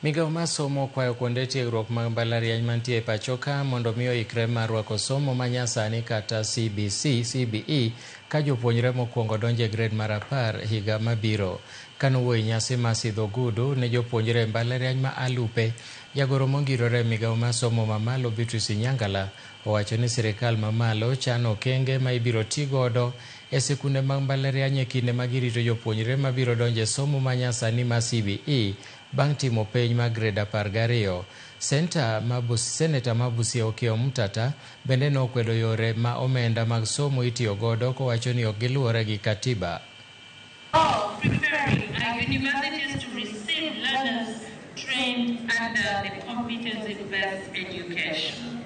Migawo mar somo okwayo kuonde tiegruok mag mbalariany mantie e pacho ka mondo mi oikre mar rwako somo manyasani kata CBC, CBE ka jopuonjre mokwongo donjo e grade mar 10 higa mabiro. Kanowuoyo e nyasi mar sidho ogudu ne jopuonjre e mbalariany ma Alupe, jagoro mongirore e migawo mar somo mamalo Beatrice Inyangala owacho ni sirikal mamalo chano okenge ma ibiro ti godo e sikunde mag mbalariany e kinde ma girito jopuonjre mabiro donjo e somo manyasani mar CBE bang' timo penj mar grade 12. Seneta ma Busia Okiya Omtatah bende nokwedo yore ma omenda mag somo itiyo godo kowacho ni ok giluwore gi katiba. Preparing our universities to receive learners trained under the competency-based education.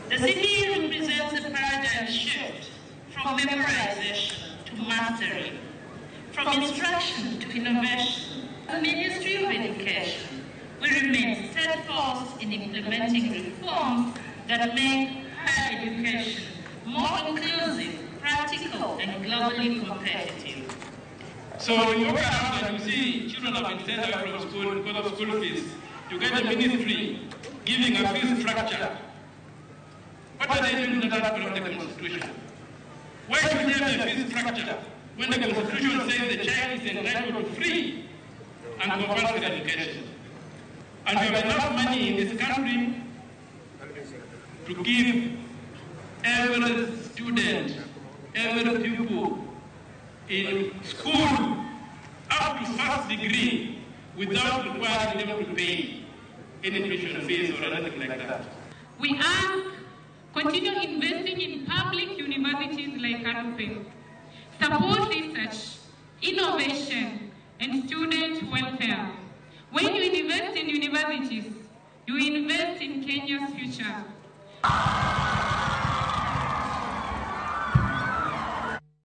The CBE represents a paradigm shift from memorization to mastery, from instruction to innovation. The Ministry of Education will remain steadfast in implementing reforms that make higher education more inclusive, practical, and globally competitive. So when you walk around and you see children have been sent away from school because of school fees, you get the ministry giving a fee structure. What are they doing that from the Constitution? Why should they have a fee structure when the Constitution says the child is entitled to free and compulsory education? And we have enough money in this country to give every student, every pupil in school up to first degree without requiring them to pay any tuition fees or anything like that. We ask, continue investing in public universities like Alupe. Support research, innovation, and student welfare. When you invest in universities, you invest in Kenya's future.